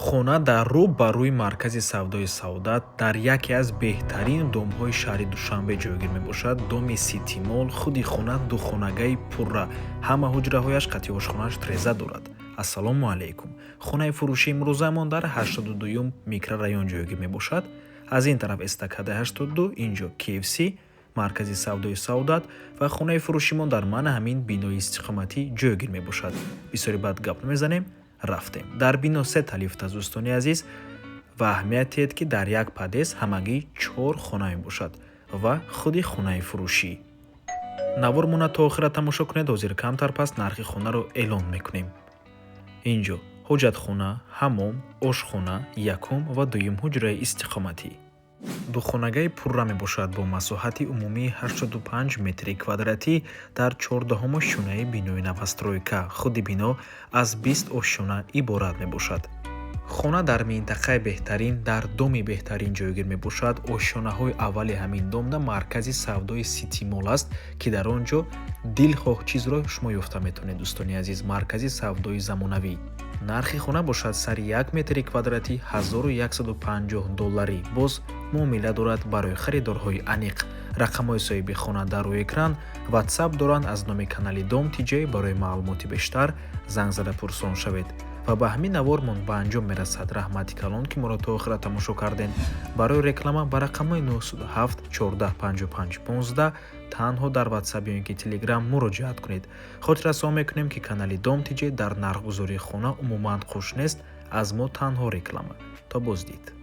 Хона дар рӯ ба рӯи маркази савдои «Саодат», дар яке аз беҳтарин домҳои шаҳри Душанбе ҷойгир мебошад, доми «Ситимол». Худи хона духонагаи пурра, ҳама ҳуҷраҳояш қати ошхонааш треза дорад. Ассалому алайкум! Хонаи фурӯшии имрӯзаамон дар 82-юм микрорайон ҷойгир мебошад. Аз ин тараф эстакадаи 82, инҷо KFC, маркази савдои «Саодат» ва хонаи фурӯшимон дар мана ҳамин бинои истиқоматӣ ҷойгир мебошад. Бисёри баъд гап намезанем, рафтем. Дар бино сета лифт аст, дӯстони азиз, ва аҳамият диҳед, ки дар як подъезд ҳамагӣ чор хона мебошад ва худи хонаи фурӯшӣ. Навормона то охира тамошо кунед. Ҳозир камтар пас нархи хонаро эълон мекунем. Инҷо ҳоҷатхона, ҳамом, ошхона, якум ва дуюм ҳуҷраи истиқоматӣ. Духонагаи пурра мебошад бо масоҳати умумии 85 метри квадратӣ дар 14-ҳум ошёнаи бинои новостройка. Худи бино аз 20 ошёна иборат мебошад. Хона дар минтақаи беҳтарин, дар доми беҳтарин ҷойгир мебошад. Ошёнаҳои аввали ҳамин домда маркази савдои «Ситимол» аст, ки дар он ҷо дилхоҳ чизро шумо ёфта метавонед, дӯстони азиз. Маркази савдои замонавӣ. Нархи хона бошад сари 1 метри квадратӣ 1150 долларӣ, боз муомила дорад. Барои харидорҳои аниқ рақамҳои соҳиби хона дар рӯи экран, Ватсап доранд аз номи канали Дом Тиҷей. Барои маълумоти бештар занг зада пурсон шавед. Ва ба ҳамин навормон ба анҷом мерасад. Раҳмати калон, ки моро то охира тамошо кардем. Барои реклама ба рақамҳои 907 14 55 15 танҳо дар Ватсап ё ин ки Телеграм муроҷиат кунед. Хотиррасон мекунем, ки канали Дом Тиҷей дар нархгузории хона умуман қуш нест. Аз мо танҳо реклама. То боздид.